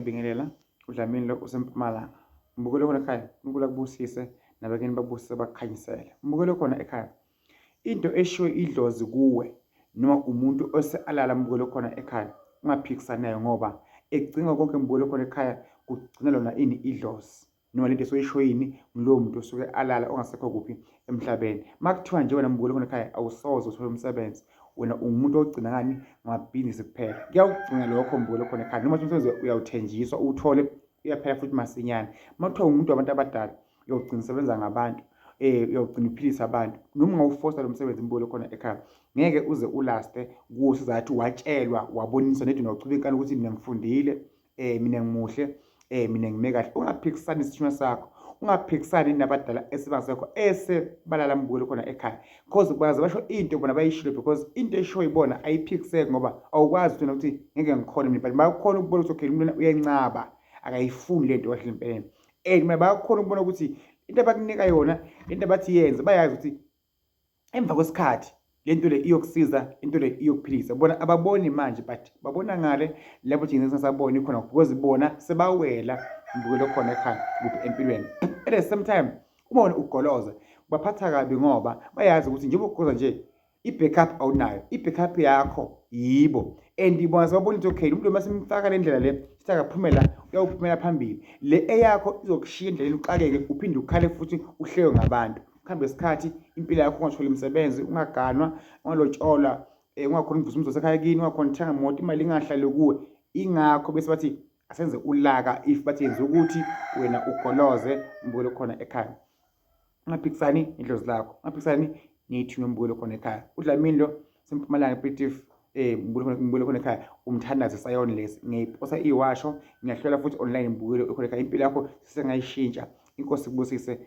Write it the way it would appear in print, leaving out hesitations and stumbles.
Ngiyabingelela uDlamini lo useMpumalanga. Mbukelo khona ekhaya, uNkulunkulu akubusise nabakini bakubusise bakukhanyisele. Mbukelo khona ekhaya. Into eshiwo idlozi kuwe noma umuntu ose alala mbukelo khona ekhaya ungaphikisani nayo ngoba ekugcinwa konke mbukelo khona ekhaya kugcina lona ini idlozi. Noma lento esoyisho yini ngulowo muntu osuke alala ongasekho kuphi emhlabeni. Uma kuthiwa nje wena mbukeli khona ekhaya awusoze uthole umsebenzi, wena ungumuntu ogcina ngani ngamabhizinisi kuphela. Kuyawugcina lokho mbukeli khona ekhaya, noma umsebenzi uyawuthenjiswa uwuthole uyaphela futhi masinyane. Uma kuthiwa umuntu wabantu abadala uyawugcina usebenza ngabantu, uyawugcina uphilisa abantu. Noma ungawufosa lo msebenzi mbukeli khona ekhaya ngeke uze ulaste kuwo sizathu watshelwa waboniswa nedi nochuba inkani ukuthi mina ngifundile, mina ngimuhle, mina ngime kahle. Ungaphikisani isithunywa sakho, ungaphikisani nabadala esebangasekho esebalala mbukeli khona ekhaya, cause baze basho into bona bayishilo because into eshiwo yibona ayiphikiseki ngoba awukwazi ukuthi ukuthi ngeke ngikhone mina, but bayakhona ukubona ukuthi okay umuntu uyencaba akayifuni lento kahle empeleni, and mina bayakhona ukubona ukuthi into abakunika yona into abathi yenze bayazi ukuthi emva kwesikhathi lento le iyokusiza, into le iyokuphilisa. Bona ababoni manje but babona ngale lapho thina singasaboni khona because bona sebawela mbukelo khona ekhaya kuphi empilweni. At the same time uma wena ugoloza baphatha kabi ngoba bayazi ukuthi njengoba ugoloza nje i-backup awunayo, i-backup yakho yibo and bona sebabona ukuthi okay umuntu uma simfaka le ndlela le sithi akaphumela uyawuphumela phambili, le eyakho izokushiya endleleni uxakeke uphinde ukhale futhi uhlekwe ngabantu. Kuhambe isikhathi impilo yakho ungatholi imisebenzi, ungaganwa, ungalotsholwa, ungakhoni ukuvusa umuzi wasekhaya kini, ungakhoni ukuthenga imoto, imali ingahlali kuwe. Ingakho bese bathi asenze ulaka if bathi yenza ukuthi wena ugoloze mbukelo khona ekhaya. Ungaphikisani nedlozi lakho, ungaphikisani ney'thunywa mbukelo khona ekhaya. UDlamini lo sempumalanga ePritief, mbukelo khona ekhaya, umthandazo sayona lesi. Ngiyayiposa iwasho, ngiyahlola futhi online mbukelo khona ekhaya. Impilo yakho sesengayishintsha. Inkosi ikubusise.